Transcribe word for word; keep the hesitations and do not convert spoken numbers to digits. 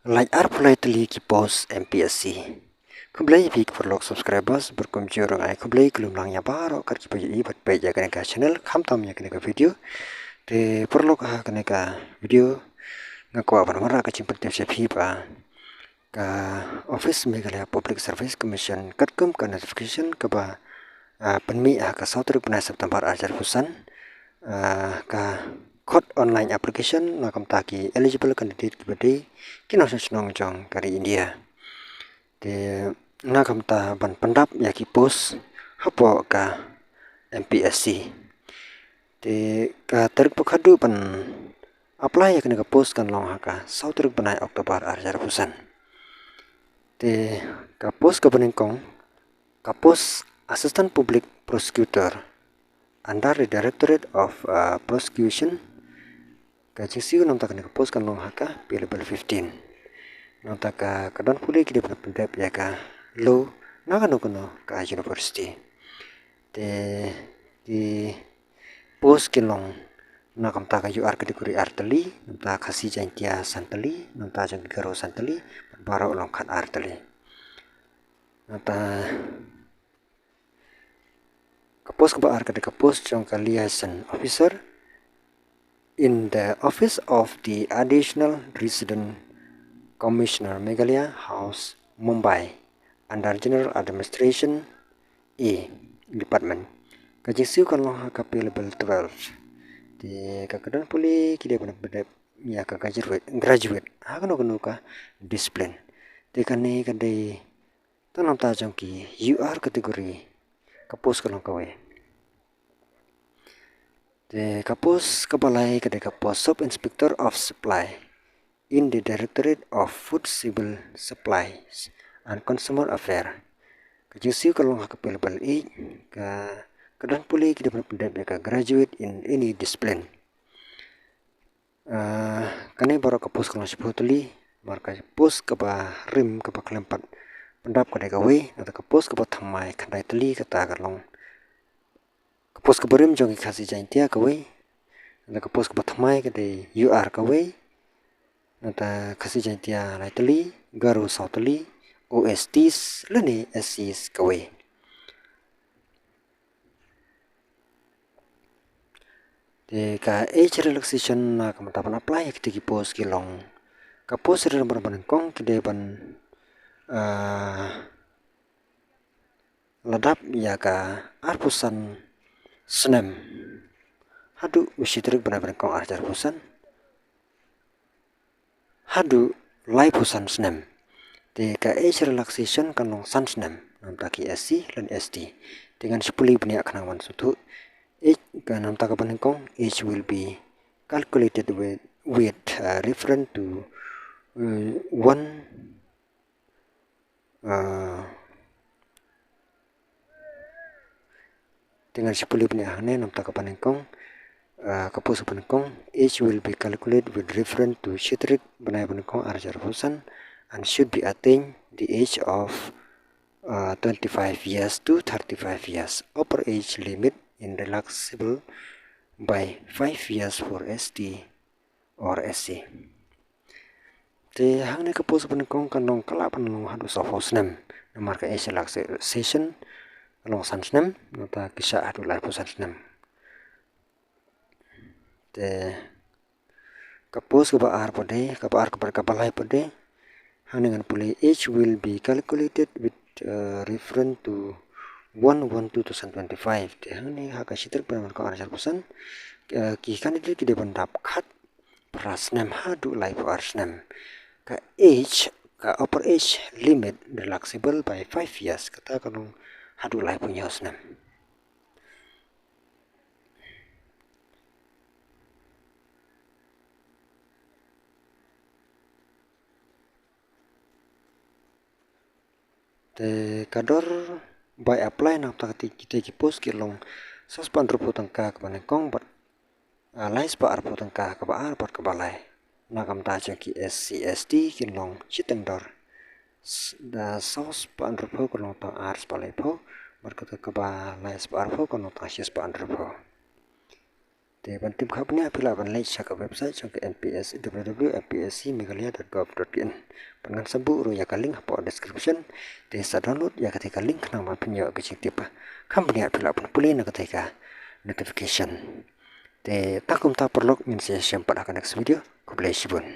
Lait arphew lai tylli ki post M P S C. Khublei ïa phi ki paralok subscribers, bad kumjuh ruh nga ai khublei khublem lang ïa baroh kat kiba ïohi bad peit ïa kane ka channel, khamtam ïa kane ka video. Te paralok, ha kane ka video nga kwah ban wanrah ka jingpyntip sha phi ba ka Office Meghalaya Public Service Commission katkum ka notification kaba, ah, pynmih ha ka saw tarik bnai September ar hajar arphew san, ah, ka khot online application na ka bynta ki eligible candidate kiba dei ki nongshong shnong jong ka ri India. Te na ka bynta ban pyndap ïa ki post hapoh ka M P S C. Te ka tarik ba khatduh ban apply ïa kane ka post kan long ha ka saw tarik bnai October ar hajar arphew san. Te ka post kaba nyngkong, ka post Assistant Public Prosecutor under the Directorate of, uh, Prosecution. Ka jingsiew namta kane ka post kan long ha ka pay level fifteen. Namta ka, ka don pule ki dei ban pyndep ïa ka law na kano kano ka university. Te ki post ki long na ka bynta ka U R category ar tylli, na ka bynta Khasi Jaintia san tylli, na ka bynta jong ki Garo san tylli, bad baroh long khat ar tylli. Na ka bynta ka post kaba ar ka dei ka post jong ka liaison officer in the office of the Additional Resident Commissioner Meghalaya House, Mumbai, under General Administration A Department. Ka jingsiew kan long ha ka pay level twelve. Te ka, ka don pule ki dei ban pyndep ïa ka graduate, graduate ha kano kano ka discipline. Te kane ka dei tang namta jong ki U R category. Ka post ka long kawei. Te ka post kaba lai ka dei ka post Sub Inspector of Supply in the Directorate of Food, Civil Supplies and Consumer Affair. Ka jingsiew ka long ha ka pay level eight, ka, ka don pule ki dei ban pyndep ïa ka graduate in any discipline. Ah, kane baroh ka post ka long shiphew tylli, namar ka post kaba rim kaba khlem pat pyndap ka dei kawei, nangta ka post kaba thymmai khyndai tylli kata ka long ka post kaba rim jong ki Khasi Jaintia kawei, nangta ka post kaba thymmai ka dei U R kawei, nangta Khasi Jaintia lai tylli, Garo saw tylli, O S Ts lane S Cs kawei. Te ka age relaxation na ka bynta ban apply ïa kiti ki post ki long, ka post ri rangbah ba nyngkong ki dei ban, ah, la dap ïa ka arphew san snem haduh u shi tarik bnai ba nyngkong ar hajar arphew san, haduh laiphew san snem. Te ka age relaxation kan long san snem namta ki S C lane S T. Te ngan sa pule bniah khnang ban sngewthuh. Age ka namta kaba nyngkong, age will be calculated with, with, uh, reference to, uh, one, uh, Te ngan sa pule bniah hangne namta kaba nyngkong, ah, ka post ba nyngkong, age will be calculated with reference to shi tarik bnai ba nyngkong ar hajar arphew san and should be attained the age of, ah, twenty-five years to thirty-five years. Upper age limit in relaxable by five years for S T or S C. Te hangne ka post ba nyngkong kan long, ka lah ban long haduh sawphew snem. Namar ka age relaxation ka long san snem, nangta ki shah haduh laiphew san snem. Te ka post kaba ar pat de, kaba ar kaba, kaba lai pat de. Hangne ngan pule, age will be calculated with, uh, reference to one one two two thousand twenty-five. Te hangne ha ka shi tarik bnai ba nyngkong ar hajar arphew san, uh, ki candidate ki dei ban dap khat phra snem haduh laiphew ar snem. Ka age, ka upper age limit relaxable by five years, kata ka long haduh laiphew hynñiew snem. Te ka dor bai apply na kata kata kita ki post ki long saw spah hynriewphew tyngka kaba nyngkong bad, ah, lai spah arphew tyngka kaba ar bad kaba lai. Na ka bynta jong ki S C S T kin long shiteng dor. S-, da saw spah hynriewphew kan long tang ar spah laiphew bad kata kaba lai spah arphew kan long tang shi spah hynriewphew. Te ban tip kham bniah phi lah ban leit sha ka website jong ka N P S, w w w dot n p s c meghalaya dot gov dot p n. Bad ngan sa buh ruh ïa ka link hapoh description. Te sa download ïa katei ka link khnang ba phin ïoh ka jingtip. Kham bniah phi lah ban pule na katei ka notification. Te tang kumta paralok, ngin sa ïashem pat ha ka next video. Khublei shibun.